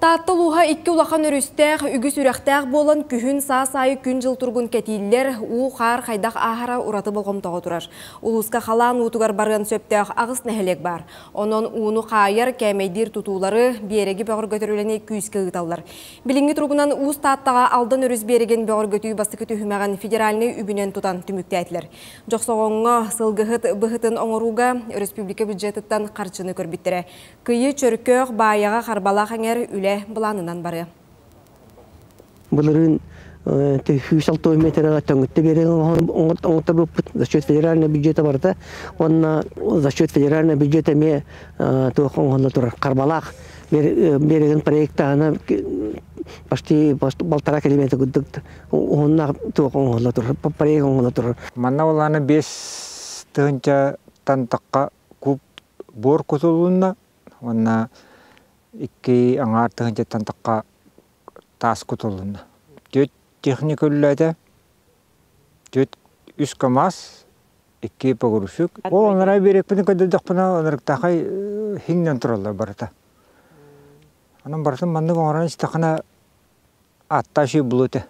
Таатта улууһа икки улахан өрүстээх, үгүс үрэхтээх буолан күһүн саас аайы күн-дьыл туругун кэтииллэр, уу-хаар хайдах ааһара ураты болҕомтоҕо турар. Улууска халаан уутугар барыан сөптөөх аҕыс нэһилиэк баар. Онон ууну хаайар, кээмэйдиир тутуулары, биэрэги бөҕөргөтөр үлэни күүскэ ыыталлар. Билиҥҥи туругунан Уус Тааттаҕа Алдан өрүс биэрэгин бөҕөргөтүү бастакы түһүмэҕин федеральнай үбүнэн тутан түмүктээтилэр. Дьохсоҕоҥҥо сылгыһыт быһытын оҥорууга өрөспүүбүлүкэ бюджетыттан харчыны көрбүттэрэ. Кыйы, Чөркөөх, Баайаҕа, Харбалаах эҥэр үлэ былаанынан барыа. Былырыын 160 метрга төҥүттэ биэрэн оҥотторбуппут за счет федерального бюджета барыта уонна за счет федерального бюджета эмиэ туох оҥоһулла турар Харбалаах берегин проектаһына почти полтора километр курдук уһуннаах туох оҥоһулла турар проект оҥоһулла турар. Манна улаана 5 тыһыынчаттан тахха куб буор кутулунна уонна 2,5 тыһыынчаттан тахха таас кутулунна. Түөрт техника үлэлээтэ, түөрт үс КАМАЗ, икки погрузчик. Ол онорай биэрэкпитин көрдөрдөхпүнэ онуруктаахай хиҥнэн тураллар барыта. Онон барытын маннык оҥорон истэххинэ аттаах үчүгэй буолуо этэ.